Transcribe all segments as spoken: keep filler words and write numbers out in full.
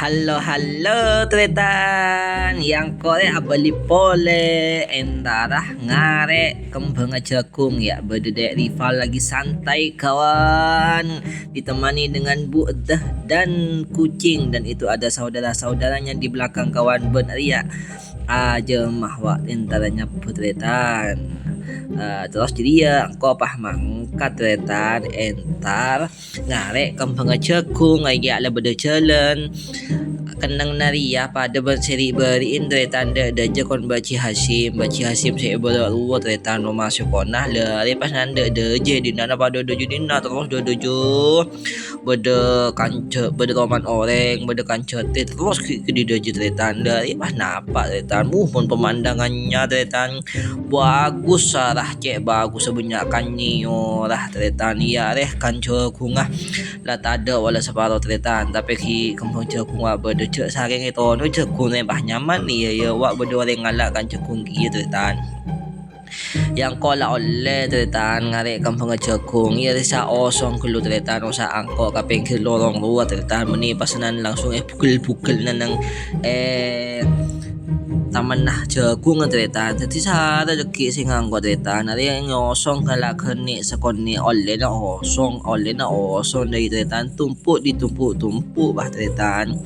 Halo, halo, tarètan. Yâ engko' rè abâli polè entara ngarè' kembhângnga jhâghung, yâ. Bâdâ Dek Rival lagi santai, kawan. Ditemani dengan Bu Edah dan kucing. Dan itu ada saudara-saudaranya di belakang, kawan. Bân rèya ajâmah wa' entara nyebbhut, tarètan. Eh, terros jârèya engko' pas mangkat, tarètan, entar ngarè' kembhângnga jhâghung, yâ la bâdâ jhâlân. Kennengnganna rèya padâ bân sè ri'-bâri'in, tarètan, dâ'-dâjâ kon Bâji Hasyim. Bâji Hasyim sè èbârâ' rowa, tarètan, roma sè ponah, la arè pas nandhâ' dâjâ è dinna' padâ dâjâ dinna', terros dâ'-dâjâ bâdâ kanca, bâdâ roman orèng, bâdâ kanca tè, terros ghi' ghi' dâjâ, tarètan. La arè pas napa', tarètan. Wuh, mon pemandangannya, tarètan, bagus, sarah cè' bagus, bânnya' kanyèyora, tarètan. Iyâ, rè, kan jhâghungnga la tadâ' wala saparo, tarètan, tapè ghi' kembhâng jhâghung wa' bâdâ. Jhâ' sakèng ètono jhâghung rè pas nyaman, iyâ, iyâ, wa' bâdâ orèng ngala' kan jhâghung kèya, tarètan. Yâ engko' la ollè, tarètan, ngarè' kembhângnga jhâghung. Iyâ, rè sa osong ghâllu, tarètan, osa angko' ka pèngghir lorong rowa, tarètan, mènè pasanan langsung èbugel-bugel neng, eh, tamanna jhâghung, tarètan. Dâddhi sara dhâggi' sè ngangko', tarètan. Arè nyosong ghâlâ ghâni' sakonè' ollèna osong, ollèna osong dâri, tarètan. Tumpuk ditumpuk-tumpuk, bâh, tarètan.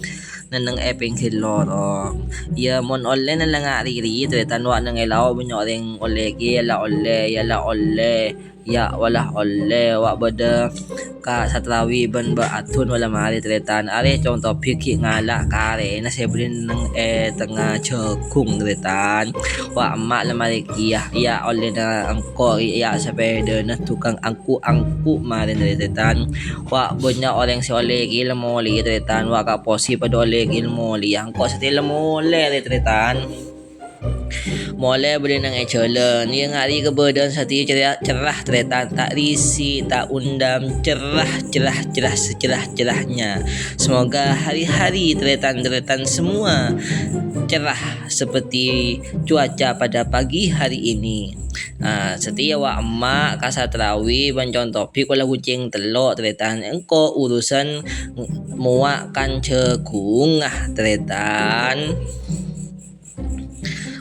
Neng è pèngghir lorong. Yâ, mon ollèna la nga' rèya, tarètan, wa' neng è lao' bânnya' orèng ollè kèya, la ollè, yâ la ollè. Yâ, wala ollè, wa' bâdâ Ka' Satrawi bân Bâ' Adun wala marè, tarètan. Arè Cong Tobik ghi' ngala' karèna sè bâdâ neng è tengnga jhâghung, tarètan. Wa' emma' la marè kèya, yâ ollèna engko', yâ sapèdâna tukang angku-angku marè, tarètan. Wa' bânnya' orèng sè ollè kèya la molèya, tarètan. Wa' Ka' Posi padâ ollè kèya la molèya. Engko' satèya la molè, tarètan. Molè bâdâ neng è jhâlân, yâ nga' rèya kabâdâ'ân satèya cerra-, cerrah, tarètan, ta' risi', ta' ondam, cerrah, cerrah, cerrah, secerrah-cerrahnya. Semoga hari-hari, tarètan-tarètan, semua cerah seperti cuaca pada pagi hari ini. Ah, satèya wa' emma' Ka' Satrawi bân Cong Tobik wala kucing tello', tarètan, engko' urusan mowa' kan jhâghung, ah, tarètan.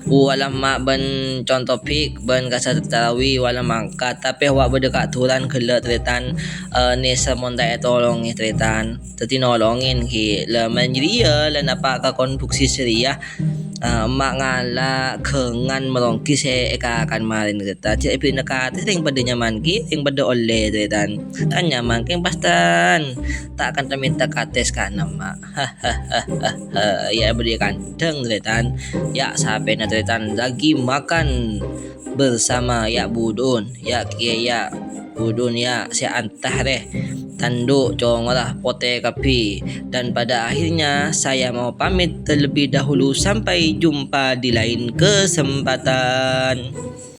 Wala emma' bân Cong Tobik bân Ka' Satrawi wala mangkat, tapè wa' bâdâ ka'dhuran ghellâ', tarètan, eh, nèser mon ta' ètolongè, tarètan. Dâddhi nolongè ghi'. La, mon jârèya, la napa' ka konduksi sè rèya, eh, emma' ngala' ghângan maronggi sè èkakan marèna, tarètan. Jhâ' èbèrri'na katès rèng padâ nyaman ghi', rèng padâ ollè, tarètan. Kan nyaman, kèng pas tan. Ta' kantha mènta katès kana, emma'. Yâ, bâdâ kandhâng, tarètan. Yâ, sapèna, tarètan, lagi makan bersama, yâ, budun. Yâ, kèya, yâ, budun, yâ, sè antah rè. Tanduk, congora, potè kabbhi. Dan pada akhirnya, saya mau pamit terlebih dahulu. Sampai jumpa di lain kesempatan.